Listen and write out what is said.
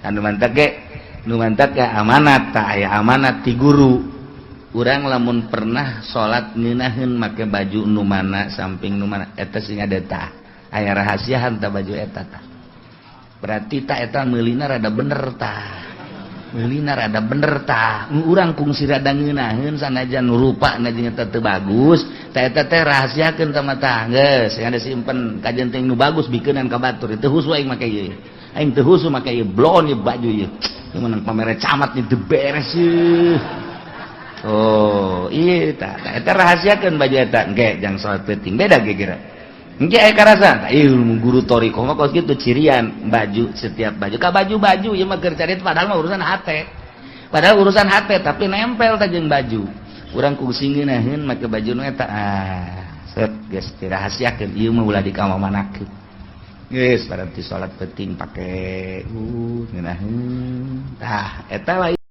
Anu mantak ge, nu mantak ge amanat tak aya amanat ti guru urang. Lamun pernah salat ngeunaheun make baju nu mana, samping nu mana, eta sing ada tah aya rahasiaan tah baju eta tah. Berarti tak eta meulina rada bener tah, meulina rada bener tah. Urang kungsi rada ngeunaheun sanajan rupa na jeung eta teu bagus tah, eta teh rahasiakeun tah mah tah. Geus sing ada simpen kajen teh nu bagus bikeunan ka batur. Teu husu aing make ieu, aing teu husu make ieu, bloon ieu baju ieu. Ieu menang pamere camat nih teu beres ieu. Oh iya, tah eta rahasiakeun baju eta engke jang salat penting beda ge kira engke aya karasa. Tah ilmu guru thoriqoh mah kos kitu, cirian baju, setiap baju ka baju-baju ieu mah keur carita, padahal mah urusan hate, padahal urusan hate tapi nempel tah jeung baju. Urang kungsi ngeunaheun make baju nu eta, ah set geus dirahasiakeun, ieu mah ulah dikamamanakeun. Geus berarti salat penting pake ngeunaheun tah eta lain.